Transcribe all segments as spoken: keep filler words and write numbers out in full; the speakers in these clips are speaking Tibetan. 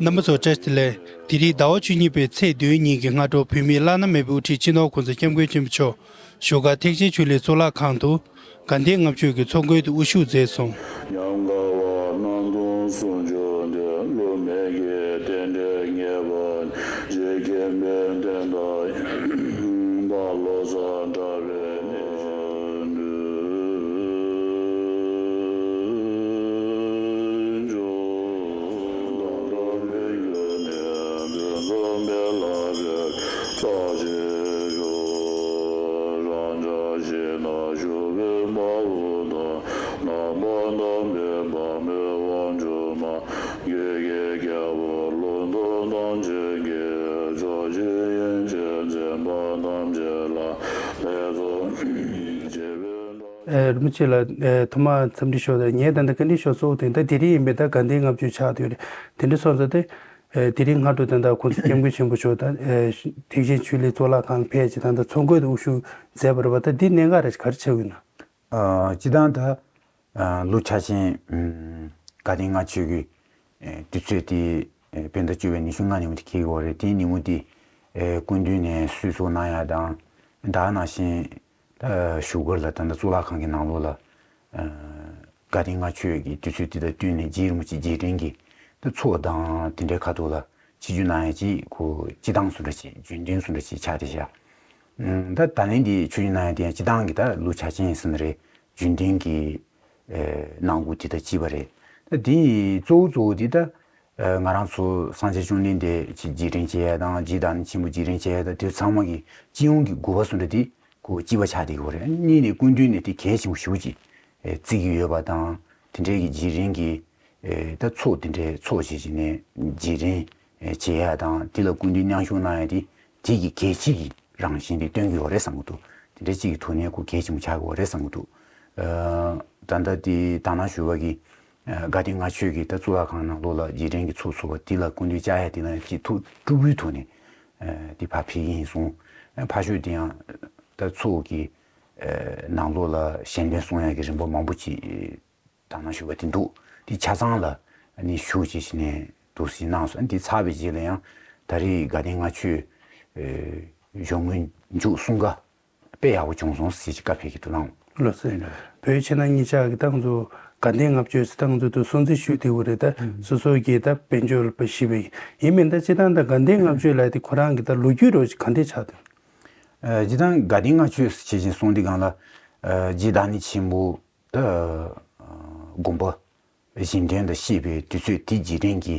རྣམ་པ་ཚོ་བཀྲ་ཤིས་བདེ་ལེགས། དེ་རིང་ཟླ་བ་བཅུ་གཉིས་པའི་ཚེས་བདུན་ཉིན་གྱི་སྔ་དྲོ། བོད་མིའི་བླ་ན་མེད་པའི་དབུ་ཁྲིད་སྤྱི་ནོར་༸གོང་ས་༸སྐྱབས་མགོན་ཆེན་པོ་མཆོག་བཞུགས་སྒར་ཐེག་ཆེན་ཆོས་གླིང་གཙུག་ལག་ཁང་དུ་དགའ་ལྡན་ལྔ་མཆོད་ཀྱི་ཚོགས་མགོན་དུ་དབུ་བཞུགས་མཛད་སོང་། ཉམས་དགའ་བ་སྣང་སྟོང་ཟུང་འཇུག་འདི། བསླུ་མེད་ཀྱི་རྟེན་འབྲེལ་ངེས་པ་ནི། རྗེ་མཁན་པོའི་བསྟན་བདག་ཡིན་པ། བློ་གསལ་གྲགས་པའི་གནས་ཆེན་དུ་འཇུག་དང་། ཐར་པའི་རྒྱུ་ནི་དོན་དམ་པའི་ལྷ་རེ་རྟག་ཅེས་ཞུ། རང་ཅག་ཞིག་ན་བཞུགས་པའི་མ་བུ་དང་། ནང་པ་དམ་པའི་བར་མའི་དབང་ཕྱུག་མ། རྒྱུད་ཀྱི་རྒྱལ་པོ་ཀླུ་མདོ་རྣམ་འབྱེད་ཀྱི། ཇོ་བོ་རྗེ་ཡན་ཆད་འཛིན་པ་ཐམས་ཅད་ལ། ལྷའི་ཚོགས་བརྒྱ་བྱིན་བྱེ་བས་བརླབ། ཨེ། རིན་པོ་ཆེ་ལགས། ཨེ། ཐོག་མར་འཚམས་འདྲི་ཞུ་དང་། ངས་ད་ལྟ་བཀའ་འདྲི་ཞུ་ཚོགས་དེ་ད་དེ་རིང་ཡིན་པས། ད་དགའ་ལྡན་ལྔ་མཆོད་ཆགས་བསྡད་ཡོད་རེད། དེ་འདྲ་སོང་ཙང་དེ། ཨེ། དེ་རིང་སྔ་དྲོ་ད་ལྟ་༸གོང་ས་༸སྐྱབས་མགོན་ཆེན་པོ་མཆོག་ད། ཨེ། ཐེག་ཆེན་ཆོས་གླིང་གཙུག་ལག་ཁང་ཕེབས་བྱས། ད་ལྟ་ཚོགས་མགོན་དུ་དབུ་བཞུགས་མཛད་པ་རེད་པ། ད་འདི་གནད་འགག་རེ་ག་རེ་ཆགས་ཀྱི་ཡོད་ན། ཨ། སྤྱིར་བཏང་ད་ལོ་འཆར་ཅན། ཨམ། དགའ་ལྡན་ལྔ་མཆོད་ཀྱི། ཨེ། དུས་ཚོད་དེ། ཨེ། བོད་ཟླ་བཅུ་པའི་ཉི་ཤུ་ལྔ་ཉིན་མོ་དེ་འཁེལ་གྱི་ཡོད་རེད། དེའི་ཉིན་མོ་དེ། ཨེ། སྐུ་མདུན་ནས་གསོལ་ཚོགས་གནང་ཡ་དང་། ད་ག་ནང་བཞིན། ད་བཞུགས་སྒར་ལ། ད་ལྟ་གཙུག་ལག་ཁང་གི་ནང་ལོགས་ལ། ཨ། དགའ་ལྡན་ལྔ་མཆོད་ཀྱི་དུས་ཚོད་དེ་དང་བསྟུན་ནས་རྗེ་རིན་པོ་ཆེ་རྗེས་དྲན་གྱི་ད་ཚོགས་དང་དེ་འདྲའི་ཁ་ཐུག་ལ་ཆིབས་བསྒྱུར་གནང་ཡ་ཅིག་ཁོ་སྤྱི་བཏང་བཟོ་འདྲ་ཅིག་རྒྱུན་ལྡན་བཟོ་འདྲ་ཅིག་ཆགས་བསྡད་ཤག་ཨུམ། ད་ད་ལན་འདི་ཆིབས་བསྒྱུར་གནང་ཡ་དེ་ཡང་སྤྱི་བཏང་གི་ད་ལོ་འཆར་ཅན་ཟེར་ན་རེད། རྒྱུན་ལྡན་གྱི། ཨེ། གནང་སྒོ་དེ་དང་གཅིག་པ་རེད། ད་དེ་གཙོ་བོ་གཙོ་བོ་དེ་ད། ཨེ། ང་རང་ཚོ་སངས་རྒྱས་བཅོམ་ལྡན་འདས་ཀྱི་རྗེས་དྲན་བྱེད་ཡ་དང་། རྗེ་བདག་ཉིད་ཆེན་པོ་རྗེས་དྲན་བྱེད་ཡ་དང་། དེ་ཚང་མ་གི་སྤྱི་ཡོངས་ཀྱི་དགོས་པ་བཟོ་འདྲ་དེ་ཁོ་གཅིག་པ་ཆགས་བསྡད་ཀྱི་ཡོད་རེད། གཉིས་ནས་སྐུ་མདུན་ནས་དེ་གལ་ཆེན་པོ་ཞེ་པོ་ཅིག་ཨེ། བརྩི་གི་ཡོད་པ་དང་། དེ་འདྲའི་གི་རྗེས་དྲན་གྱི། ཨེ། ད་ཚོགས་དེ་འདྲའི་ཚོགས་བྱེད་བྱས་ནས་རྗེས་དྲན་ཨེ། བྱེད་ཡ་དང་། དེ་ལ་སྐུ་མདུན་མཉམ་ཞུགས་གནང་ཡ་དེ་དེ་གི་གལ་ཆེ་གི་རང་བཞིན་དེ་སྟོན་གྱི་ཡོད་རེད་བསམ་གྱི་འདུག་དེ་འདྲའི་གཅིག་གི་ཐོག་ནས་ཁོ་གལ་ཆེན་པོ་ཆགས་ཀྱི་ཡོད་རེད་བསམ་གྱི་འདུག་ཨ། ད་ལྟ་དེ་དང་ནང་ཞུ་བ་གི། ཨ། དགའ་ལྡན་ལྔ་མཆོད་ཀྱི་ད་གཙུག་ལག་ཁང་ནང་ལོགས་ལ་རྗེས་དྲན་གྱི་ཚོགས་ཚོགས་པ་དེ་ལ་སྐུ་མདུན་བཅར་ཡ་དེ་ལ་ཅིག་ཐུགས་སྤྲོ་པོའི་ཐོག་ནས། ཨ། དེ་ཕར་ཕེབས་ཀྱི་ཡིན་གསུངས། ཨ། ཕར་ཞོག་དེ་ཡང་ད་ཚོགས་ཀྱི། ཨ། ནང་ལོགས་ལ་ཞལ་འདོན་གསུང་ཡ་གི་རིམ་པ་མང་པོ་ཅིག་དང་ནང་ཞུ་བ་དེ་འདུག་དེ་ཆ་ཚང་ལ་ནི་ཞུ་ཅེས་བྱས་ནས་འདུག་སེ་གནང་སོང་། དེ་ཚར་བའི་རྗེས་ལ་ཡང་ད་རེས་དགའ་ལྡན་ལྔ་མཆོད། ཨེ། གཞུང་སྔོན་འཇུག་གསུམ་ཀ་དཔེ་ཡག་པོ་བྱུང་སོང་ཟེར་ཅིག་བཀའ་ཕེབས་ཀྱི་འདུག་ལགས། ལགས་སོ། བོད་ཕྱི་ནང་གཉིས་ཆ་གི་ཏང་ཙུའུ་དགའ་ལྡན་ལྔ་མཆོད་ཟེར་ཏང་ཙུའུ་དུ་སྲུང་བརྩི་ཞུས་དེ་བོ་རེད། ད་སོ་སོ་གི་ད་དཔལ་འབྱོར་པ་ཞིག་བས་ཡིན་མིན་ད་སྤྱིར་བཏང་ད་དགའ་ལྡན་ལྔ་མཆོད་ལ་དེ་ཁོ་རང་གི་ད་ལོ་རྒྱུས་རོ་ཅིག་ག་འདྲས་ཆགས་འདུག་ཨ། སྤྱིར་བཏང་དགའ་ལྡན་ལྔ་མཆོད་ཟེར་ཅེས་བྱས་ནས་གསུངས་དུས་སྒང་ལ། ཨ། རྗེ་བདག་ཉིད་ཆེན་པོ། ད་དགོངས་པ་བཞེས་དོན་དང་བཤད་པའི་དུས་ཚོད་དེ་རྗེས་དྲན་གྱི།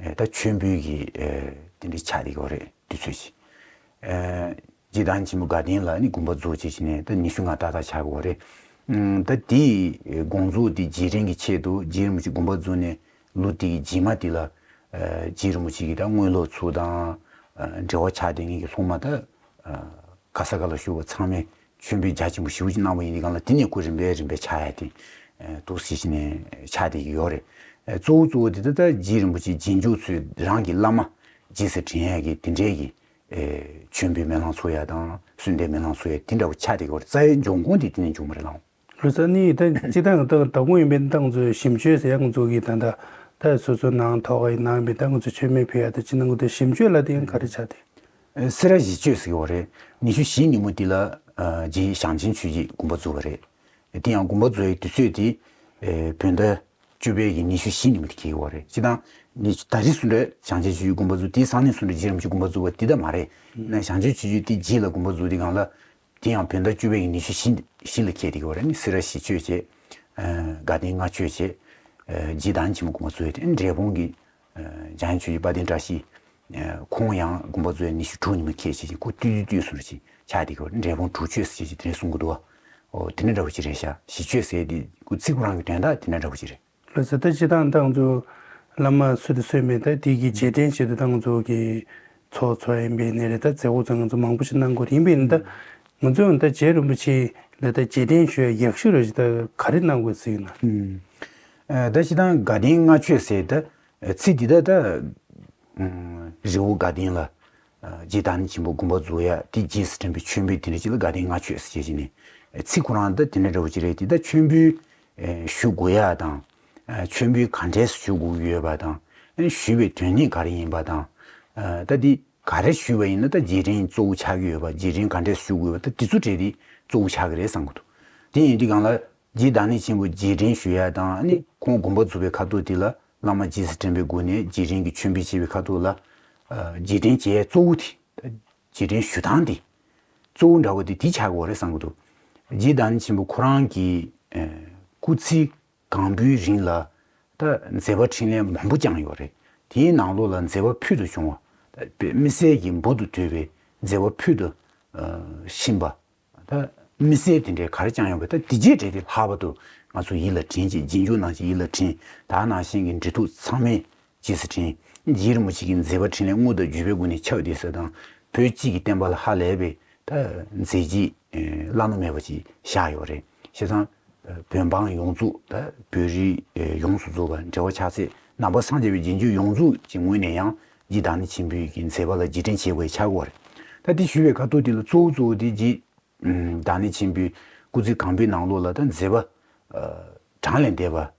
ཨེ། ད་མཆོད་འབུལ་གྱི། ཨེ། དེ་འདྲའི་ཆགས་བསྡད་ཀྱི་ཡོད་རེད། དུས་ཚོད་ཅིག་ཨེ། རྗེ་བདག་ཉིད་ཆེན་པོ་དགའ་ལྡན་ལ་ནི་དགོངས་པ་རྫོགས་བྱས་བྱས་ནས་ད་ཉི་ཤུ་ལྔ་ཏག་ཏག་ཆགས་ཀྱི་ཡོད་རེད། ཨུམ། ད་དེའི་དགོངས་རྫོགས་དེ་རྗེས་དྲན་གྱི་ཆེད་དུ་རྗེ་རིན་པོ་ཆེ་དགོངས་པ་རྫོགས་ནས་ལོ་དེ་གི་རྗེས་མ་དེ་ལ། ཨེ། རྗེ་རིན་པོ་ཆེ་གི་ད་དངོས་སློབ་ཚོ་དང་། ཨེ། འབྲེལ་བ་ཆགས་བསྡད་མཁན་གྱི་སློབ་མ་ད། ཨ། ག་ས་ག་ལ་བཞུགས་པ་ཚང་མས་མཆོད་འབུལ་རྒྱ་ཆེན་པོ་ཞེ་པོ་ཅིག་གནང་བ་ཡིན་དུས་སྒང་ལ། དེ་ནས་ཁོ་རིམ་པས་རིམ་པས་ཆགས་ཡ་དེ། ཨ། འདུག་སེ་བྱས་ནས་ཆགས་བསྡད་ཀྱི་ཡོད་རེད། ཨ། གཙོ་བོ་གཙོ་བོ་དེ་ད་ལྟ་རྗེ་རིན་པོ་ཆེ་རྗེས་འཇུག་ཚོས་རང་གི་བླ་མ་རྗེས་སུ་དྲན་ཡ་གི་དེ་འདྲའི་གི། ཨ། མཆོད་འབུལ་སྨོན་ལམ་ཚོགས་ཡ་དང་། གསོལ་འདེབས་སྨོན་ལམ་ཚོགས་ཡ་དེ་འདྲ་བོ་ཆགས་བསྡད་ཀྱི་ཡོད་རེད། རྩ་བའི་འབྱུང་ཁུངས་དེ་དེ་ནས་བྱུང་བ་རེད་ལགས། ལོ་ཙཱ་ནི་ད་སྤྱིར་བཏང་ད་དང་པོ་ཡིན་པའི་ཏང་ཙུའུ་ཞིམ་མཆོད་ཟེར་ཡ་ང་ཚོ་གི་ད་ད་ད་སོ་སོ་ནང་ཐོག་གི་ནང་པའི་ད་ང་ཚོ་མཆོད་མེ་ཕུལ་ཡ་ད་ཅི་ནང་གི་ད་ཞིམ་མཆོད་ལ་དེ་ཡང་ག་རེ་ཆགས་ཏེ། ཨེ། སེ་ར་བཞི་མཆོད་ཟེར་གྱི་ཡོད་རེད། ཉི་ཤུ་བཞི་ཉིན་མོ་དེ་ལ། ཨ། རྗེ་བྱང་ཆེན་ཆོས་རྗེ་དགོངས་པ་རྫོགས་པ་རེད། དེ་ཡང་དགོངས་པ་རྫོགས་ཡའི་དུས་ཚོད་དེ། ཨེ། བོད་ཟླ་བཅུ་པའི་གི་ཉི་ཤུ་བཞི་ཉིན་མོ་དེ་འཁེལ་གྱི་ཡོད་རེད། སྤྱིར་བཏང་ནི་ད་རེས་སུ་འདྲ་བྱང་ཆེན་ཆོས་རྗེ་དགོངས་པ་རྫོགས་དེའི་སང་ཉིན་སུ་འདྲ་རྗེ་རིན་པོ་ཆེ་དགོངས་པ་རྫོགས་པ་དེ་ད་མ་རེད། ན་བྱང་ཆེན་ཆོས་རྗེ་དེ་རྗེས་ལ་དགོངས་པ་རྫོགས་དུས་སྒང་ལ། དེ་ཡང་བོད་ཟླ་བཅུ་པའི་ཉི་ཤུ་བཞི་བཞི་ལ་འཁེལ་བསྡད་ཀྱི་ཡོད་རེད། ནི་སེ་ར་བཞི་མཆོད་བྱས། ཨ། དགའ་ལྡན་ལྔ་མཆོད་བྱས། ཨ། རྗེ་བདག་ཉིད་ཆེན་པོ་དགོངས་པ་རྫོགས་ཡ་དེ་འབྲས་སྤུངས་ཀྱི། ཨ། འཇམ་དབྱངས་ཆོས་རྗེ་དཔལ་ལྡན་བཀྲ་ཤིས། ཨ། ཁོང་ཡང་དགོངས་པ་རྫོགས་ཡ་ཉི་ཤུ་དྲུག་ཉིན་མོ་འཁེལ་བྱས་ཤིང་། ཁོ་ཏུས་ཏུས་ཏུས་སུ་རེ་ཞིག་ཆགས་བསྡད་ཀྱི་ཡོད་རེད། འབྲས་སྤུངས་དྲུག་མཆོད་ཟེར་ཞིག་དེ་འདྲ་གསུང་གི་འདུག་བ། ཨོ། དེ་འདྲ་འདྲ་བོ་ཅིག་རེད་ཤག་བཞི་མཆོད་ཟེར་དེ་ཁོ་ཚིག་ཁོ་རང་གི་དོན་དག་དེ་འདྲ་འདྲ་བོ་ཅིག་རེད། ལགས་སོ། ད་སྤྱིར་བཏང་ཏང་ཙུའུ་བླ་མ་སུ་དང་སུ་མེད། ད་དེ་གི་རྗེས་དྲན་ཆེད་དུ་ཏང་ཙུའུ་གི་ཚོགས་ཚོགས་ཡིན་པའི་ནི་རེད། ད་མཛད་སྒོ་ཚོ་ང་ཚོ་མང་པོ་ཞིག་གནང་དགོས་རེད། ཡིན་པའི་ནི་ད་ང་ཚོས་ད་རྗེ་རིན་པོ་ཆེ་ལ་ད་རྗེས་དྲན་ཞུ་ཡ་ཡག་ཤོས་རེད་ཅེ་ད་ག་རེ་གནང་དགོས་ཟེར་ཡོད་ན། ཨུམ། ཨ། ད་སྤྱིར་བཏང་དགའ་ལྡན་ལྔ་མཆོད་ཟེར་ད། ཨ། ཚིག་འདི་ད་ད། ཨུམ། རི་བོ་དགའ་ལྡན་ལ། ཨ། རྗེ་བདག་ཉིད་ཆེན་པོ་དགོངས་པ་རྫོགས་ཡ་དེ་རྗེས་སུ་དྲན་པའི་མཆོད་འབུལ་དེ་འདྲ་ཅིག་ལ་དགའ་ལྡན་ལྔ་མཆོད་ཟེར་བྱས་ནས། ཨ། ཚིག་ཁོ་རང་ད་དེ་འདྲ་འདྲ་བོ་ཅིག་རེད། དེ་ད་མཆོད་འབུལ། ཨེ། ཞུ་དགོས་ཡ་དང་། ཨ། མཆོད་འབུལ་ག་འདྲས་སེ་ཞུ་དགོས་ཀྱི་ཡོད་པ་དང་། ཞུས་པའི་དོན་སྙིང་ག་རེ་ཡིན་པ་དང་། ད་འདི་ག་རེ་ཞུས་པ་ཡིན་ན་ད་རྗེས་དྲན་གཙོ་བོ་ཆགས་ཀྱི་ཡོད་པ། རྗེས་དྲན་ག་འདྲས་ཞུ་དགོས་པ། ད་འདི་ཚོ་གྲས་འདི་གཙོ་བོ་ཆགས་ཀྱི་རེད་བསམ་གྱི་འདུག་དེ་ཡིན་དུས་སྒང་ལ་རྗེ་བདག་ཉིད་ཆེན་པོ་རྗེས་དྲན་ཞུ་ཡ་དང་། ཨ་ནི་ཁོང་དགོངས་པ་རྫོགས་པའི་ཁ་ཐུག་དེ་ལ་བླ་མ་རྗེས་སུ་དྲན་པའི་སྒོ་ནས་རྗེས་དྲན་གྱི་མཆོད་འབུལ་བྱེད་པའི་ཁ་ཐུག་ལ། རྗེས་དྲན་བྱེད་ཡ་གཙོ་བོ་དེ། རྗེས་དྲན་ཞུ་སྟངས་དེ་གཙོ་བོ་འདྲ་བོ་དེ་དེ་ཆགས་ཀྱི་ཡོད་རེད་བསམ་གྱི་འདུག་རྗེ་བདག་ཉིད་ཆེན་པོ་ཁོ་རང་གི་སྐུ་ཚེ་གང་པོའི་རིང་ལ་ད་མཛད་པ་འཕྲིན་ལས་མང་པོ་བསྐྱངས་ཡོད་རེད། དེའི་ནང་ལོགས་ལ་མཛད་པ་ཕུལ་དུ་བྱུང་བ། ད་དམིགས་བསལ་གྱི་འབུར་དུ་དོད་པའི་མཛད་པ་ཕུལ་དུ་ཕྱིན་པ། ད་དམིགས་བསལ་དེ་འདྲའི་ག་རེ་བསྐྱངས་ཡོད་པས། ད་དེ་རྗེས་འབྲེལ་ཏེ་ལྷག་པར་དུ་ང་ཚོ་ཡིད་ལ་དྲན་ཅིག་རྗེས་འཇུག་ནང་བཞིན་ཡིད་ལ་དྲན། ད་ནང་བཞིན་གྱི་འབྲེལ་གཏུག་ཚང་མས་རྗེས་སུ་དྲན། རྗེ་རིན་པོ་ཆེ་གི་མཛད་པ་འཕྲིན་ལས་དངོས་དང་བརྒྱུད་པའི་སྒོ་ནས་ཁྱབ་བསྡད་ས་དང་། བོད་སྤྱི་གི་བསྟན་པ་ལ་ཧ་ལས་པའི་ད་མཛད་རྗེས་བླ་ན་མེད་པ་ཅིག་བཞག་ཡོད་རེད། བྱས་ཙང་བོད་འབངས་ཡོངས་རྫོགས། ད་བོད་རིགས་ཡོངས་སུ་རྫོགས་པ། འབྲེལ་བ་ཆགས་ཚད་ནང་པ་སངས་རྒྱས་པའི་རྗེས་འཇུག་ཡོངས་རྫོགས་ཀྱི་ངོས་ནས་ཡང་རྗེ་བདག་ཉིད་ཆེན་པོའི་གི་མཛད་པ་ལ་རྗེས་དྲན་བྱེད་དགོས་ཆགས་ཀྱི་ཡོད་རེད། ད་དེ་ཞུས་པའི་ཁ་ཐུག་དེ་ལ་གཙོ་བོ་གཙོ་བོ་དེ་རྗེ་བདག་ཉིད་ཆེན་པོའི་སྐུ་ཚེ་གང་པོའི་ནང་ལོགས་ལ་ད་མཛད་པ་གྲངས་ལས་འདས་པ་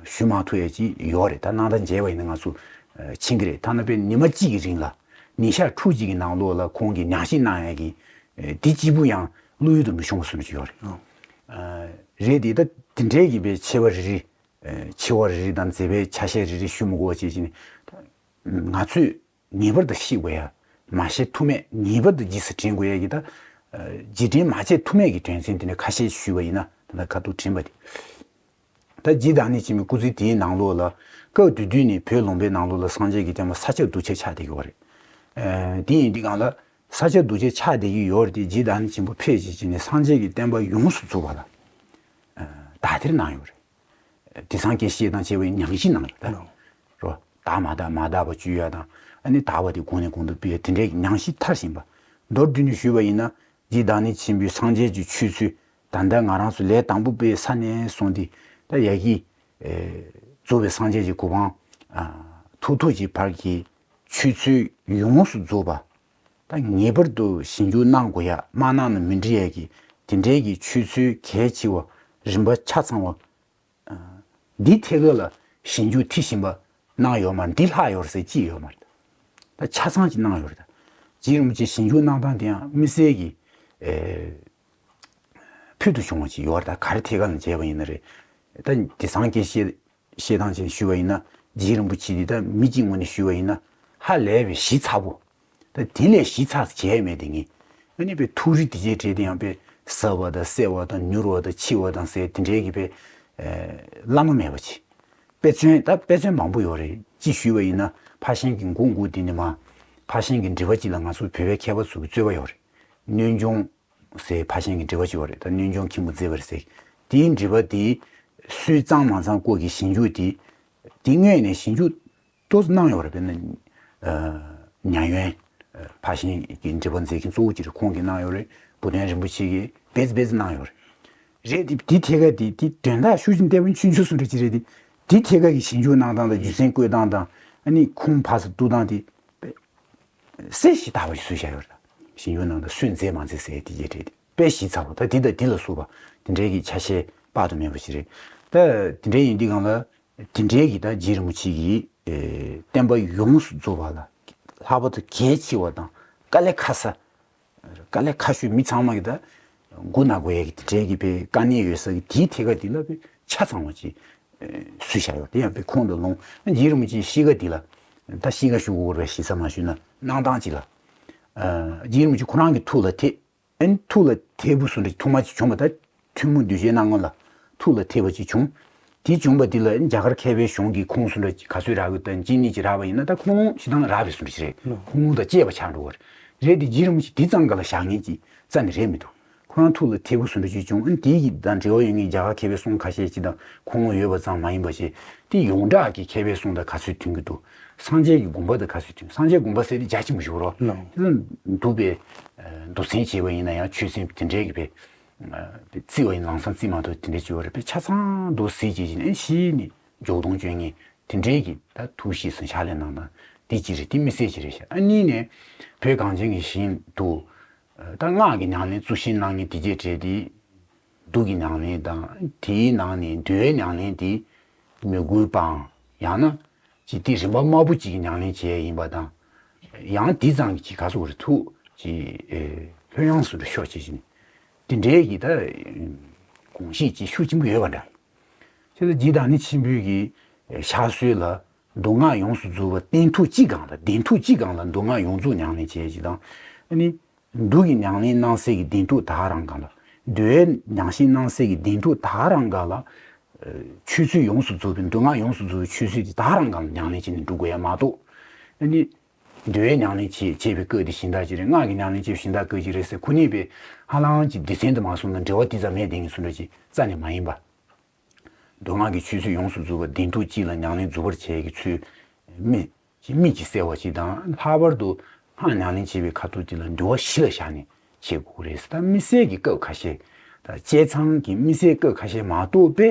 ཞུ་མ་ཐུབ་ཡ་ཅིག་ཡོད་རེད། ད་རྣམ་ཐར་མཇལ་བ་ཡིན་ན་ང་ཚོ་མཁྱེན་གྱི་རེད། ཐ་ན་དཔེ་ཉི་མ་གཅིག་གི་རིང་ལ། ཉིན་ཞག་ཕྲུགས་གཅིག་གི་ནང་ལོགས་ལ་ཁོང་གིས་ཉམས་ཞིབ་གནང་ཡ་གི་དེ་གཅིག་པུ་ཡང་བློ་ཡུལ་དུ་མི་ཤོང་བ་བཟོ་འདྲ་ཅིག་ཡོད་རེད། རེད་དེ། ད་དེ་འདྲའི་གི་དཔེ་ཆེ་བ་རེ་རེ། ཆེ་བ་རེ་རེ་དང་མཛད་པའི་ཆ་ཤས་རེ་རེ་ཞུ་མི་དགོས་པ་བྱས་བྱས་ནས། ང་ཚོས་ངེས་པར་དུ་ཤེས་དགོས་ཡ། མ་ཤེས་ཐུ་མེད། ངེས་པར་དུ་རྗེས་སུ་དྲན་དགོས་ཡ་གི་ད་རྗེས་དྲན་མ་བྱས་ཐུ་མེད་ཀྱི་དོན་ཚན་དེ་འདྲ་ཁ་ཤས་ཞུས་པ་ཡིན་ན། ད་ལྟ་ཁ་ཐུག་དྲན་པ་དེ། ད་རྗེ་བདག་ཉིད་ཆེན་པོའི་སྐུ་ཚེ་དེའི་ནང་ལོགས་ལ་སྐབས་དེ་དུས་ནས་བོད་ལུང་པའི་ནང་ལོགས་ལ་སངས་རྒྱས་ཀྱི་བསྟན་པ་ས་ཆ་རྡུལ་ཆ་ཆགས་བསྡད་ཀྱི་ཡོད་རེད། དེ་ཡིན་དུས་སྒང་ལ་ས་ཆ་རྡུལ་ཆ་ཆགས་བསྡད་ཀྱི་ཡོད་རེད་དེ། རྗེ་བདག་ཉིད་ཆེན་པོ་ཕེབས་བྱས་བྱས་ནས་སངས་རྒྱས་ཀྱི་བསྟན་པ་ཡོངས་སུ་རྫོགས་པ་ལ་དག་ཐེར་གནང་ཡོད་རེད། དེང་སང་སྐད་བཤད་སྟངས་བྱས་པ་ཡིན་ན་ཉམས་ཞིབ་གནང་ཡོད་རེད། རོ། དག་མ་དག་མ་དག་པ་བཅོས་ཡ་དང་། ཨ་ནི་དག་པ་དེ་གོང་ནས་གོང་དུ་སྤེལ་ཡ་དེ་འདྲའི་ཉམས་ཞིབ་མཐར་ཕྱིན་པ། མདོར་བསྡུས་ནས་ཞུས་པ་ཡིན་ན། རྗེ་བདག་ཉིད་ཆེན་པོའི་སངས་རྒྱས་ཀྱི་ཆོས་ཚུལ་ད་ལྟ་ང་རང་ཚོ་ལས་དང་པོ་པའི་ས་ནས་བཟུང་སྟེ་ད་ཡ་གི་རྫོགས་པའི་སངས་རྒྱས་ཀྱི་གོ་འཕང་ཐོབ་ཐོབ་ཀྱི་བར་གྱི་ཆོས་ཚུལ་ཡོངས་སུ་རྫོགས་པ། ད་ངེས་པར་དུ་ཞིབ་འཇུག་གནང་དགོས་ཡ། མ་གནང་ན་མི་འགྲིག་ཡ་གི་དེ་འདྲའི་གི་ཆོས་ཚུལ་གལ་ཆེ་བ། རིམ་པ་ཆ་ཚང་བ། འདི་ཐད་ཀ་ལ་ཞིབ་འཇུག་མཐིལ་ཕྱིན་པ་གནང་ཡོད་མ་རེད། འདི་ལྷག་ཡོད་རེད་ཟེར་ཅི་ཡོད་མ་རེད། ད་ཆ་ཚང་ཅིག་གནང་ཡོད་རེད། ད་རྗེ་རིན་པོ་ཆེ་ཞིབ་འཇུག་གནང་སྟངས་དེ་ཡང་དམིགས་བསལ་གྱི་ཨེ་ཕུལ་དུ་བྱུང་བ་ཅིག་ཡོད་རེད། ད་ག་རེ་ཐད་ཀ་ལ་མཇལ་བ་ཡིན་ན་རེད། ད་དེང་སང་སྐད་བཤད་བཤད་སྟངས་ཅིག་ཞུས་པ་ཡིན་ན། རྗེ་རིན་པོ་ཆེ་འདི་ད་མི་གཅིག་ངོས་ནས་ཞུས་པ་ཡིན་ན་ཧ་ལས་པའི་ཞིབ་ཚགས་པོ། ད་དེ་ལས་ཞིབ་ཚགས་བྱས་མེད་དེ་ངས། ཨ་ནི་དཔེ་ཐུགས་རིག་དེ་གའི་གྲས་དེ་ཡང་དཔེ་ཟབ་པ་དང་གསལ་བ་དང་མྱུར་བ་དང་འཕྱི་བ་དང་ཟེར་དེ་འདྲའི་གི་དཔེ་ཨེ་བླ་ན་མེད་པ་ཅིག་དཔེ་མཚོན། ད་དཔེ་མཚོན་མང་པོ་ཡོད་རེད། ཅིག་ཞུས་པ་ཡིན་ན་ཕར་ཕྱིན་གྱི་མགོ་མགོ་དེ་ནས་མར་ཕར་ཕྱིན་གྱི་འགྲེལ་པ་ཅིག་ལ་ང་ཚོ་བོད་པའི་མཁས་པ་ཚོ་གི་རྩོད་པ་ཡོད་རེད། གནོད་འཇོམས་ཟེར་ཕར་ཕྱིན་གྱི་འགྲེལ་པ་ཅིག་ཡོད་རེད། ད་གནོད་འཇོམས་མཁན་པོ་མཛད་པ་རེད་ཟེར། དེའི་འགྲེལ་པ་དེ་སུས་གཙང་མ་གཙང་སྐོར་གྱི་ཞིབ་འཇུག་དེ། དེ་དངོས་ནས་ཞིབ་འཇུག་ཏོག་ཙམ་གནང་ཡོད་རེད། དཔེར་ན་ཨ་ཉ་ཡོན་ཨ་ཕར་ཕྱིན་གྱི་འགྲེལ་པ་མཛད་མཁན་གཙོ་བོ་ཅིག་རེད། ཁོང་གིས་གནང་ཡོད་རེད། བུ་སྟོན་རིན་པོ་ཆེ་གིས་བེད་བེད་གནང་ཡོད་རེད། རེད་དེ། དེ་ཐད་ཀ་དེ་དེ་དོན་དག་ཤུགས་ཆེན་ལྟ་བུ་ཆུང་ཆུང་སུ་འདྲ་ཅིག་རེད་དེ། དེ་ཐད་ཀ་གི་ཞིབ་འཇུག་གནང་སྟངས་དང་། རྒྱུ་མཚན་བཀོད་སྟངས་དང་། ཨ་ནི་ཁུངས་ཕར་ཚུར་གཏུག་སྟངས་དེ་དཔེ་གསལ་ཞིང་དག་པ་ཞིག་བཟོས་བཞག་ཡོད་རེད། ཞིབ་འཇུག་གནང་སྟངས་སུས་མཛད་མ་མཛད་ཟེར་དེ་གའི་གྲས་དེ་དཔེ་ཞིབ་ཚགས་པོ། ད་དེ་དང་དེ་ལ་སོགས་པ་དེ་འདྲའི་གི་ཆ་ཤས་དཔག་ཏུ་མེད་པ་ཞིག་རེད། ད་དེ་འདྲའི་ཡིན་དུས་སྒང་ལ། དེ་འདྲའི་གི་ད་རྗེ་རིན་པོ་ཆེ་གི་ཨེ་བསྟན་པ་ཡོངས་སུ་རྫོགས་པ་ལ་ལྷག་པར་དུ་གལ་ཆེ་བ་དང་དཀའ་ལས་ཁག་ས། དཀའ་ལས་ཁག་ཤོས། མི་ཚང་མ་གི་ད་མགོ་ན་དགོས་ཡ་གི་དེ་འདྲའི་གི་དཔེ་དཀའ་གནད་ཡོད་ས་གི་དེའི་ཐད་ཀ་དེ་ལ་དཔེ་ཆ་ཚང་བ་ཅིག་ཨེ་བཟོས་བཞག་ཡོད། དེ་ཡང་དཔེ་ཁོང་དང་ལུང་། རྗེ་རིན་པོ་ཆེའི་གཤིས་ཀ་དེ་ལ། ད་གཤིས་ཀ་ཞུ་དགོས་རེད། ཞིབ་ཚགས་མ་ཞུས་ན། གནང་སྟངས་ཅིག་ལ། ཨ་རྗེ་རིན་པོ་ཆེ་ཁོ་རང་གི་ཐུགས་ལ་ཐེབས། ཨ་ནི་ཐུགས་ལ་ཐེབས་པོ་བཟོ་འདྲ་ཅིག་ཐུགས་མ་ཅིག་བྱུང་བ། ད་ཐུན་མོང་གདུལ་བྱའི་སྣང་ངོ་ལ་ཐུགས་ལ་ཐེབས་པ་ཅིག་བྱུང་། དེ་བྱུང་བ་དེ་ལ་རྒྱ་གར་མཁས་པའི་གཞུང་གི་ཁུངས་བཟོ་འདྲ་ཅིག་ག་ཚོད་རག་གི། ད་གཅིག་གཉིས་ཅིག་རག་པ་ཡིན་ན། ད་ཁུངས་ལུང་ཞེ་དྲག་རག་པའི་བཟོ་འདྲ་ཅིག་རེད། ཁུངས་ལུང་དང་བཅས་པ་ཆགས་འགྲོ་བ་རེད། རེད་དེ། རྗེ་རིན་པོ་ཆེ་དེ་ཙམ་ག་ལ་བཞག་མཁན་ཅིག་རྩ་ནས་རེད་མི་འདུག་ཁོ་རང་ཐུགས་ལ་ཐེབས་པོ་བཟོ་འདྲ་ཅིག་བྱུང་། ཨ་ནི་དེ་གི་དང་འབྲེལ་བ་ཡོད་མཁན་རྒྱ་གར་མཁས་པའི་གསུང་ཁ་ཤས་ཅིག་དང་ཁུངས་ལུང་ཡོད་པ་ཙམ་མ་ཡིན་པ་བྱས། དེ་ཡོངས་གྲགས་ཀྱི་མཁས་པའི་གསུང་དང་ག་ཚོད་མཐུན་གྱི་འདུག་སངས་རྒྱས་ཀྱི་དགོངས་པ་དང་ག་ཚོད་མཐུན། སངས་རྒྱས་དགོངས་པ་ཟེར་དེ་རྒྱ་ཆེན་པོ་ཞིག་རོ། ལགས། དེ་ལ་འདུག་པའི་མདོ་མཚན་བྱས་པ་ཡིན་ན་ཡང་ཆོས་ཚན་དེ་འདྲའི་གི་དཔེ་བརྩི་བ་ཡིན། ལམ་སང་བརྩི་མ་ཐུབ་དེ་འདྲའི་བྱས་པ་རེད། དཔེ་ཆ་ཚང་འདུག་གཟིགས་བྱས་ཀྱི་ནས་གཞི་ནས་འཇོག་སྟངས་སྤྱོད་ངན་དེ་འདྲའི་གི་ད་ཐུགས་གཤིས་སུ་ཕྱག་ལས་གནང་སྟངས་དེ་གཅིག་རེད། དེ་དམིགས་བསལ་གཅིག་རེད་ཤག་ཨ་གཉིས་ནས་བོད་གངས་ཅན་གྱི་ཞིང་དུ་ད་སྔགས་ཀྱི་ཉམས་ལེན་གཙོ་ཆེར་གནང་མཁན་དེ་གའི་གྲས་དེ། གདུགས་ཀྱི་ཉམས་ལེན་དང་། དེའི་ནང་ནས་འདུལ་བའི་ཉམས་ལེན་དེ་མོས་གུས་པའམ་ཡང་ན་ ཅིག་དེ་རིམ་པ་དམའ་པོ་ཅིག་གི་ཉམས་ལེན་བྱས་ཡིན་པ་དང་། ཡང་དེ་ཙམ་གྱི་ཅིག་ག་སོགས་རེ་ཐུགས་ཅིག་ལྷོད་ཡངས་སུ་འགྲོ་ཤོག་ཅེས་བྱས་ནས། དེ་འདྲའི་གི་ད་དགོངས་བཞེད་ཅིག་ཤུགས་ཆེན་པོ་ཡོད་པ་འདྲ། ཁྱེད་ཚོ་རྗེ་བདག་ཉིད་ཆེན་པོའི་གི་ཕྱག་སྲོལ་ལ་མདོ་སྔགས་ཡོངས་སུ་རྫོགས་པ་སྟན་ཐོག་གཅིག་སྒང་ལ་གདན་ཐོག་གཅིག་སྒང་ལ་མདོ་སྔགས་ཡོངས་རྫོགས་ཉམས་ལེན་བྱས་ཅིག་དང་། ཨ་ནི། མདོ་གི་ཉམས་ལེན་གནང་སའི་གི་གདན་ཐོག་དག་རང་སྒང་ལ། འདུལ་བའི་ཉམས་བཞེས་གནང་སའི་གི་གདན་ཐོག་དག་རང་སྒང་ལ། ཆོས་ཚུལ་ཡོངས་སུ་རྫོགས་པའི་མདོ་སྔགས་ཡོངས་སུ་རྫོགས་པའི་ཆོས་ཚུལ་དེ་དག་རང་སྒང་ལ་ཉམས་ལེན་བྱས་ནས་འགྲོ་དགོས་ཡ་མ་གཏོགས། ཨ་ནི། འདུལ་བའི་ཉམས་ལེན་བྱེད་བྱེད་པའི་སྐབས་དེ་གཞན་དག་ཅིག་རེད། སྔགས་ཀྱི་ཉམས་ལེན་བྱེད་པའི་གཞན་དག་སྐབས་ཅིག་རེད་ཟེར་ཁོ་གཉིས་པའི་ཧ་ལམ་གྱི་སྡེ་ཚན་དུ་མ་སོང་ན་འབྲེལ་བ་དེ་ཙམ་མེད་དེ་ངས་གསུང་འདྲ་ཅིག་རྩ་ནས་མ་ཡིན་པ། མདོ་སྔགས་ཀྱི་ཆོས་ཚུལ་ཡོངས་སུ་རྫོགས་པ་གདན་ཐོག་གཅིག་ལ་ཉམས་ལེན་རྫོགས་པར་བྱེད་ཀྱི་ཚུལ། མི། མིག་གིས་གསལ་བ་ཞིག་དང་། ལྷག་པར་དུ་སྔགས་ཉམས་ལེན་བྱེད་པའི་ཁ་ཐོག་དེ་ལ་འདུལ་བ་གཞི་ལ་བཞག་ནས་བྱེད་དགོས་རེད། ད་དམིགས་བསལ་གྱི་སྐབས་ཁ་ཤས། ད་བཅད་མཚམས་ཀྱི་དམིགས་བསལ་སྐབས་ཁ་ཤས་མ་གཏོགས་པའི།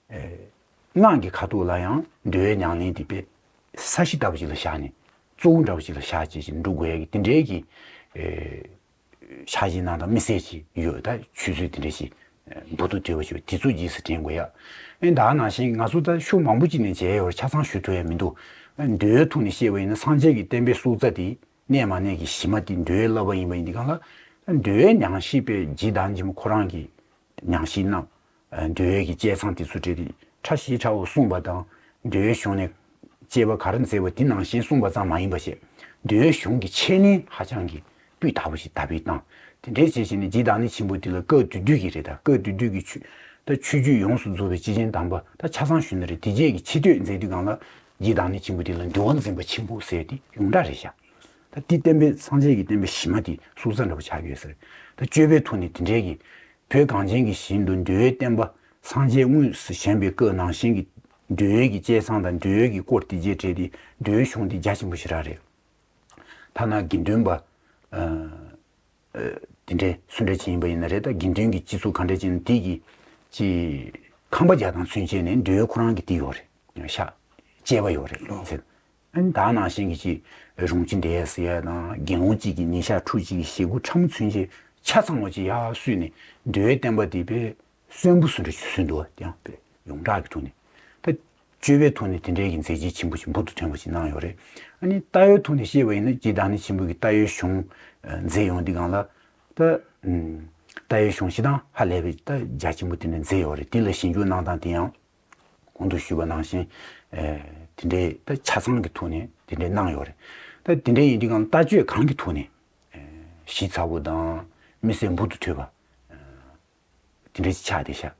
ཨེ། སྔགས་ཀྱི་ཁ་ཐོག་ལ་ཡང་འདུལ་བའི་ཉམས་ལེན་དེ་དཔེ་ས་གཞི་ལྟ་བུ་ཞིག་ལ་བཞག་ནས། གཙོ་བོ་འདྲ་བོ་ཞིག་ལ་བཞག་བྱས་ཤིང་འགྲོ་དགོས་ཡ་གི་དེ་འདྲའི་གི། ཨེ། ཕྱག་བཞེས་གནང་སྟངས་དམིགས་བསལ་ཅིག་ཡོད། ད་ཆོས་ཚུལ་དེ་འདྲ་ཞིག་འབུར་དུ་དོད་པ་ཞིག་དེ་ཚོ་རྗེས་སུ་དྲན་དགོས་ཡ། ཨེ། ད་ནང་བཞིན་ང་ཚོ་ད་ཤོག་མང་པོ་ཅིག་ནས་མཇལ་ཡོད་རེད། ཆ་ཚང་ཞུ་ཐུབ་ཡ་མི་འདུག་འདོད་ཡོན་ཐོག་ནས་བཤད་པ་ཡིན་ན་སངས་རྒྱས་ཀྱི་བསྟན་པའི་སྲོག་རྩ་དེ་གནས་མ་གནས་ཀྱི་གཞི་མ་དེ་འདོད་ཡོན་བསླབ་པ་ཡིན་པ་ཡིན་དུས་གང་ལ། འདོད་ཡོན་ཉམས་བཞེས་པའི་རྗེ་བདག་ཉིད་ཆེན་པོ་ཁོ་རང་གིས་ཉམས་བཞེས་གནང་། འདོད་ཡོན་གྱི་བཅད་མཚམས་དེ་ཚོ་བྲིས་ཏེ་ཕྲ་ཞིང་ཕྲ་བོ་གསུངས་པ་དང་། འདོད་ཡོན་གཞུང་ནས་དཔྱད་པ་ག་རེ་མཛད་པ་དེ་ནང་བཞིན་གསུངས་པ་ཙམ་མ་ཡིན་པ་བྱས། འདོད་ཡོན་གཞུང་གི་འཆད་ཉན་ཧ་ཅང་གི་སྤུས་དག་པོ་ཞིག་དར་སྤེལ་བཏང་། དེ་འདྲའི་བྱས་བྱས་ནས་རྗེ་བདག་ཉིད་ཆེན་པོ་དེ་ལ་སྐབས་དེ་དུས་ཀྱི་རེད། ད་སྐབས་དེ་དུས་ཀྱི་ཆོས། ད་ཆོས་བརྒྱུད་ཡོངས་སུ་རྫོགས་པའི་སྐྱེས་ཆེན་དམ་པ་ད་ཆ་ཚང་ཞུས་ན་རེད། དེ་རྗེས་ཀྱི་ཆེ་བསྟོད་མཛད་དུས་སྒང་ལ་རྗེ་བདག་ཉིད་ཆེན་པོ་དེ་ལ་འདུལ་བ་འཛིན་པ་ཆེན་པོ་ཟེར་དེ་ཡོངས་གྲགས་རེད་ཤག་ད་དེ་བསྟན་པའི་སངས་རྒྱས་ཀྱི་བསྟན་པའི་གཞི་མ་དེ་སྲོག་རྩ་འདྲ་པོ་ཆགས་ཡོད་ཟེར། ད་སྤྱོད་པའི་ཐོག་ནས་དེ་འདྲའི་གི། བོད་གངས་ཅན་གྱི་ཞིང་དུ་འདུལ་བའི་བསྟན་པ་སངས་རྒྱས་དངོས་སུ་བྱོན་པའི་སྐབས་ནང་བཞིན་གྱི་འདོད་ཡོན་གྱི་བཅད་མཚམས་དང་འདོད་ཡོན་གྱི་སྐོར་དེ་རྗེས་བྲིས་ཏེ་འདོད་ཡོན་གཞུང་དེ་རྒྱ་ཆེན་པོ་ཞེ་དྲག་རེད། ཐ་ན་དགེ་འདུན་པ། ཨ། ཨ། དེ་འདྲའི་སུ་འདྲ་ཅིག་ཡིན་པ་ཡིན་ན་རེད། ད་དགེ་འདུན་གྱི་སྤྱི་ཚོགས་ག་འདྲ་ཅིག་ཡིན་ན་དེ་གི་ཅིག་ཁང་པ་རྒྱག་སྟངས་ཚུན་ཆད་ནས་འདོད་ཡོན་ཁོ་རང་གི་དེ་ཡོད་རེད། ཤག་དཔྱད་པ་ཡོད་རེད་ཟེར། ཨ་ནི་ད་ནང་བཞིན་གྱི་ཅིག་རུང་ཅི་འདྲ་ཟེར་ཡ་དང་དགེ་སློང་གཅིག་གིས་ཉིན་ཞག་ཕྲུགས་གཅིག་གི་ཞེ་དགུ་ཕྲ་མོ་ཚུན་ཆད་ཆ་ཚང་བ་ཅིག་ཡར་བསུས་ནས་འདོད་ཡོན་བསྟན་པ་དེ་དཔེ་གསོན་པོ་སུ་འདྲ་ཞིག་བཟོས་འདུག་བ། དེ་ཡང་དཔེ་ཡོངས་གྲགས་ཀྱི་ཐོག་ནས། ད་སྤྱོད་པའི་ཐོག་ནས་དེ་འདྲའི་གི་མཛད་རྗེས་ཆེན་པོ་ཞིག་འབུར་དུ་ཐོན་པ་ཞིག་གནང་ཡོད་རེད། ཨ་ནི་ལྟ་བའི་ཐོག་ནས་བཤད་པ་ཡིན་ན་རྗེ་བདག་ཉིད་ཆེན་པོ་གི་ལྟ་བའི་གཞུང་མཛད་ཡོང་དུས་སྒང་ལ། ད་ལྟ་བའི་གཞུང་སྤྱིར་བཏང་ཧ་ལས་པའི་ད་རྒྱ་ཆེན་པོ་དེ་འདྲ་མཛད་ཡོད་རེད། དེ་ལ་ཞིབ་འཇུག་གནང་སྟངས་དེ་ཡང་། གོང་དུ་ཞུས་པ་ནང་བཞིན། ཨེ། དེ་འདྲའི་ད་ཆ་ཚང་གི་ཐོག་ནས་དེ་འདྲའི་གནང་ཡོད་རེད། ད་དེ་འདྲའི་ཡིན་དུས་སྒང་ལ་ལྟ་སྤྱོད་གང་གི་ཐོག་ནས། ཨེ། ཞིབ་ཚགས་པོ་དང་དམིགས་བསལ་འབུར་དུ་ཐོན་པ། ཨེ། དེ་འདྲ་ཞིག་ཆགས་བསྡད་ཤག་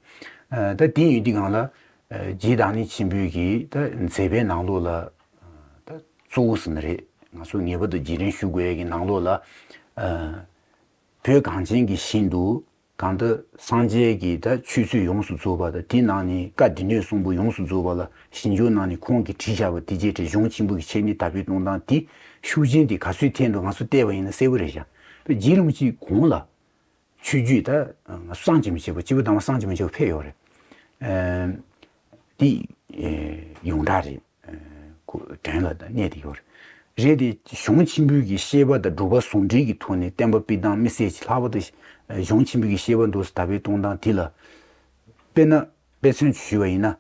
ཨེ། ད་དེ་ཡིན་དུས་སྒང་ལ། ཨེ། རྗེ་བདག་ཉིད་ཆེན་པོའི་གི་ད་མཛད་པའི་ནང་ལོགས་ལ། ཨེ། ད་གཙོ་བོ་ཟེར་ན་རེད། ང་ཚོ་ངེས་པར་དུ་རྗེས་དྲན་ཞུ་དགོས་ཡ་གི་ནང་ལོགས་ལ། ཨེ། བོད་གངས་ཅན་གྱི་ཞིང་དུ་གང་ལྟར་སངས་རྒྱས་ཀྱི་ད་ཆོས་ཚུལ་ཡོངས་སུ་རྫོགས་པ་དང་། དེ་ནང་ནས་བཀའ་སྡེ་སྣོད་གསུམ་པོ་ཡོངས་སུ་རྫོགས་པ་ལ་ཞིབ་འཇུག་གནང་ནས་ཁོང་གིས་བྲིས་བཞག་པ་དེ་རྗེས་དྲན་གཞུང་ཆེན་པོ་གི་འཆད་ཉན་དར་སྤེལ་གཏོང་སྟངས་དེ་ཤུགས་རྐྱེན་དེ་ག་ཚོད་ཐེབས་འདུག་ང་ཚོ་བལྟས་པ་ཡིན་ན་གསལ་པོ་རེད་ཤག་རྗེ་རིན་པོ་ཆེའི་གོང་ལ་ཆོས་བརྒྱུད་ད་བསམ་གྱིས་མི་ཁྱབ་པ། སྐྱེས་བུ་དམ་པ་བསམ་གྱིས་མི་ཁྱབ་པ་ཕེབས་ཡོད་རེད། ཨེ། འདི་ཡོངས་གྲགས་རེད། ཁོ་དོན་ལ་གནས་དེ་ཡོད་རེད། རེད་དེ་གཞུང་ཆེན་པོའི་གི་བཤད་པ་དང་སྒྲུབ་པ་ཟུང་འབྲེལ་གྱི་ཐོག་ནས་བསྟན་པ་སྤེལ་སྟངས་དམིགས་བསལ་གྱི་ལྷག་པར་དུ་གཞུང་ཆེན་པོའི་གི་བཤད་པ་འདུག་སེ་དར་སྤེལ་གཏོང་སྟངས་དེ་ལ། དཔེར་ན་དཔེ་མཚོན་ཞུས་པ་ཡིན་ན།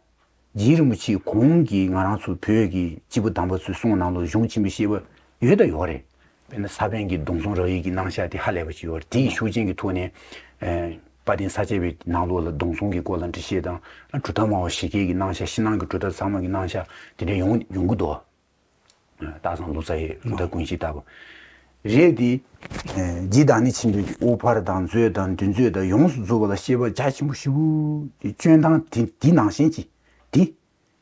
རྗེ་རིན་པོ་ཆེའི་གོང་གི་ང་རང་ཚོ་བོད་ཀྱི་སྐྱེས་བུ་དམ་པ་ཚོའི་གསུང་ནང་ལོགས་གཞུང་ཆེན་པོའི་བཤད་པ་ཡོད་དང་ཡོད་རེད། དཔེར་ན་ས་པཎ་གྱི་སྡོམ་བཟུང་རབ་དབྱེ་གི་རྣམ་གཞག་དེ་ཧ་ལས་པ་ཞིག་ཡོད་རེད། དེ་ཡི་ཤུགས་རྐྱེན་གྱི་ཐོག་ནས། ཨེ། དཔལ་ལྡན་ས་སྐྱ་པའི་ནང་ལོགས་ལ་སྡོམ་བཟུང་གི་སྐོར་ལ་འགྲེལ་བཤད་དང་། གྲུབ་མཐའ་སྨྲ་བ་ཞིག་གི་རྣམ་གཞག་ཕྱི་ནང་གི་གྲུབ་མཐའ་ཚང་མ་གི་རྣམ་གཞག་དེ་འདྲ་ཡོང་ཡོང་གི་འདུག་སྟག་ཚང་ལོ་ཙཱ་ཡི་གྲུབ་མཐའ་ཀུན་གཞི་ལྟ་བུ། རེད་དེ། ཨེ། རྗེ་བདག་ཉིད་ཆེན་པོའི་དབུ་ཕར་དང་མཛོད་དང་འདུལ་མཛོད་དང་ཡོངས་སུ་རྫོགས་པ་ལ་བཤད་པ་རྒྱ་ཆེན་པོ་ཞེ་པོ་སྐྱོན་དང་དེ་དེ་ནང་བཞིན་གྱི་དེ།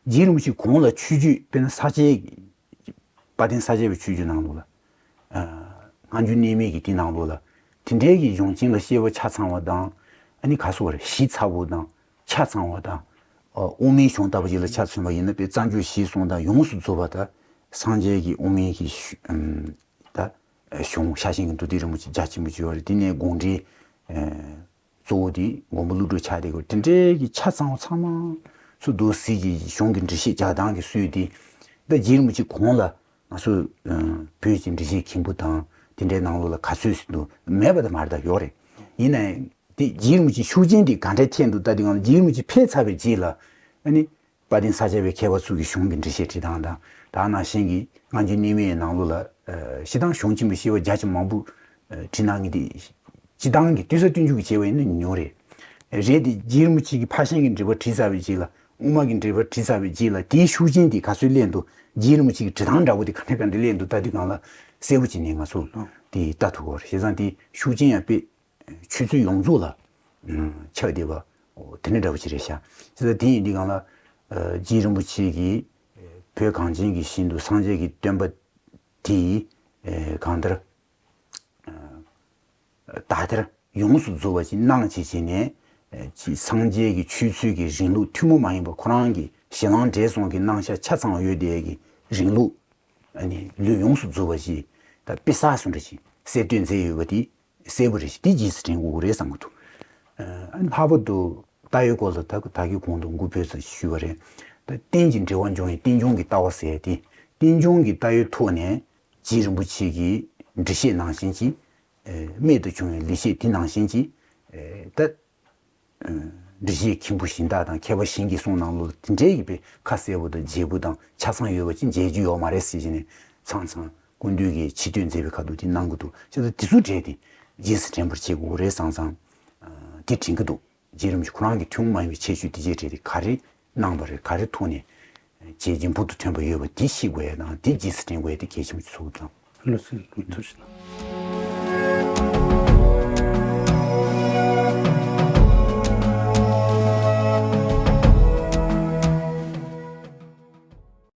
རྗེ་རིན་པོ་ཆེ་གོང་ལ་ཆོས་བརྒྱུད་དཔེར་ན་ས་སྐྱའི་དཔལ་ལྡན་ས་སྐྱ་པའི་ཆོས་བརྒྱུད་ནང་ལོགས་ལ། ཨ། སྔ་འགྱུར་གནས་མལ་གྱི་དེ་ནང་ལོགས་ལ། དེ་འདྲའི་གི་གཞུང་ཆེན་ལ་བཤད་པ་ཆ་ཚང་བ་དང་། ཨ་ནི་ག་སོགས་རེད། ཞིབ་ཚགས་པོ་དང་ཆ་ཚང་བ་དང་། ཨ། དབུ་མའི་གཞུང་ལྟ་བུ་ཞིག་ལ་ཆ་མཚོན་པ་ཡིན་ན་དཔེ་བཙན་བྱོལ་ཞེས་གསུངས་དང་ཡོངས་སུ་རྫོགས་པ་དང་། སངས་རྒྱས་ཀྱི་དབུ་མའི་གི་ཤུ་ཨམ། ད་གཞུང་ཤ་ཞེན་གྱི་མདོ་སྡེ་རིན་པོ་ཆེ་རྒྱ་ཆེན་པོ་བརྗོད་པ་རེད། དེ་ནས་དགོངས་འགྲེལ། ཨ། གཙོ་བོ་དེ་མགོན་པོ་ཀླུ་སྒྲུབ་ཕྱག་དེ་གོ་དེ་འདྲའི་གི་ཆ་ཚང་བ་ཚང་མ་ཚུར་འདུག་སེ་གི་གཞུང་གི་འགྲེལ་བཤད་རྒྱག་སྟངས་ཀྱི་སྲོལ་དེ། ད་རྗེ་རིན་པོ་ཆེ་གོང་ལ་ང་ཚོ་བོད་ཀྱི་འགྲེལ་བཤད་མཁན་པོ་དང་དེ་འདྲའི་ནང་ལོགས་ལ་ག་ཚོད་ཟིན་འདུག་མེད་པ་དང་མ་རེད། ད་ཡོད་རེད། ཡིན་ནའི་དེ་རྗེ་རིན་པོ་ཆེ་ཤུགས་རྐྱེན་དེ་ག་འདྲའི་ཐེབས་འདུག་ད་དེ་སྒང་ལ་རྗེ་རིན་པོ་ཆེ་ཕེབས་ཚར་བའི་རྗེས་ལ་ཨ་ནི། དཔལ་ལྡན་ས་སྐྱ་པའི་མཁས་པ་ཚོ་གི་གཞུང་གི་འགྲེལ་བཤད་བྲིས་སྟངས་དང་། ད་ནང་བཞིན་གྱི་སྔ་འགྱུར་རྙིང་མའི་ནང་ལོགས་ལ་ཨ་སྤྱིར་བཏང་གཞུང་ཆེན་པོ་བཤད་པ་རྒྱ་ཆེ་མང་པོ་ཨ་བྲིས་གནང་མཁན་དེ། སྤྱིར་བཏང་གི་ལྟོས་ས་སྟོན་རྒྱུ་གི་བྱས་པ་ཡིན་ན་ཉུང་རེད། རེད་དེ་རྗེ་རིན་པོ་ཆེ་གི་ཕར་ཕྱིན་གྱི་འགྲེལ་པ་བྲིས་ཚར་བའི་རྗེས་ལ། དབུ་མ་གི་འགྲེལ་པ་བྲིས་ཚར་བའི་རྗེས་ལ་དེའི་ཤུགས་རྐྱེན་དེ་ག་ཚོད་སླེབས་འདུག་རྗེ་རིན་པོ་ཆེ་གི་བྲིས་སྟངས་འདྲ་པོ་དེ་ག་ནས་ག་འདྲ་སླེབས་འདུག་ད་དེ་སྒང་ལ་གསལ་པོ་བྱས་ནས་ང་ཚོ་དེ་ལྟ་ཐུབ་ཀྱི་ཡོད་རེད། བྱས་ཙང་དེ་ཤུགས་རྐྱེན་ཡང་དཔེ་ཆོས་ཚུལ་ཡོངས་རྫོགས་ལ་ཨ་ཁྱབ་བསྡད་པ་དེ་འདྲ་འདྲ་པོ་ཅིག་རེད་ཤག་བྱས་ཙང་དེ་ཡིན་དུས་སྒང་ལ་ཨ་རྗེ་རིན་པོ་ཆེ་གིས་བོད་གངས་ཅན་གྱི་ཞིང་དུ་སངས་རྒྱས་ཀྱི་བསྟན་པ་དེ་ཨ་གང་ལྟར་ཨ་དག་ཐེར་ཡོངས་སུ་རྫོགས་པ་ཅིག་གནང་བྱས་བྱས་ནས། ཨ་ཅིག་སངས་རྒྱས་ཀྱི་ཆོས་ཚུལ་གྱི་རིང་ལུགས་ཐུན་མོང་མ་ཡིན་པ་ཁོ་རང་གི་ཞེ་སྡང་བྲལ་སོང་གི་གནང་ཤག་ཆ་ཚང་ཡོད་བསྡད་ཀྱི་རིང་ལུགས། ཨ་ནི་ལུས་ཡོངས་སུ་རྫོགས་པ་ཞིག་ད་དཔེ་གསར་སོང་འདྲ་ཞིག་གསལ་སྟོན་མཛད་ཡོད་པ་དེ་གསལ་པོ་རེད་ཞིག་དེ་རྗེས་སུ་དྲན་དགོས་ཀྱི་རེད་བསམ་གྱི་འདུག་ཨ་ལྷག་པར་དུ་རྟ་ཡོལ་སྐོར་ལ་ད་ད་གིན་གོང་དུ་མགུ་བོས་ཙམ་ཞུས་པ་རེད། ད་རྟེན་ཅིང་འབྲེལ་བར་འབྱུང་བའི་རྟེན་འབྱུང་གི་ལྟ་བ་ཟེར་ཡ་དེ། རྟེན་འབྱུང་གི་ལྟ་བའི་ཐོག་ནས་རྗེ་རིན་པོ་ཆེ་གི་འགྲེལ་བཤད་ནང་བཞིན་གྱི་ཨ་རྨད་དུ་བྱུང་བའི་ལེགས་བཤད་དེ་ནང་བཞིན་གྱི་ཨ་ད། འགྲེལ་བཤད་མཁན་པོ་གཞན་དག་དང་མཁས་པ་གཞན་གྱིས་གསུངས་གནང་ལུགས་དེ་འདྲའི་གི་དཔེ་ཁ་གསལ་པོ་དང་རྒྱས་པོ་དང་ཆ་ཚང་ཡོད་པ་ཅིག་མཇལ་རྒྱུ་ཡོད་མ་རེད་ཟེར་གྱི་ནས། ཚང་ཚང་སྐུ་མདུན་གྱིས་ཆེ་བསྟོད་མཛད་པའི་ཁ་ཐུག་དེ་གནང་གི་འདུག་བྱས་ཙང་དེ་ཚོ་གྲས་དེ་རྗེས་སུ་དྲན་པར་བྱེད་དགོས་རེད་བསམ་བསམ་དེ་དྲན་གྱི་འདུག་རྗེ་རིན་པོ་ཆེ་ཁོ་རང་གི་ཐུན་མོང་མ་ཡིན་པའི་ཁྱད་ཆོས་དེ་གྱད་གྲས་དེ་ག་རེ་གནང་པ་རེད། ག་རེ་ཐོག་ནས་བྱས་རྗེས་འབུར་དུ་ཐོན་པ་ཡོད་པ་དེ་ཤེས་དགོས་ཡ་དང་། དེ་རྗེས་སུ་དྲན་དགོས་ཡ་དེ་གལ་ཆེན་པོ་ཚོར་གྱི་འདུག་ལགས་སོ། ཐུགས་རྗེ་གནང་།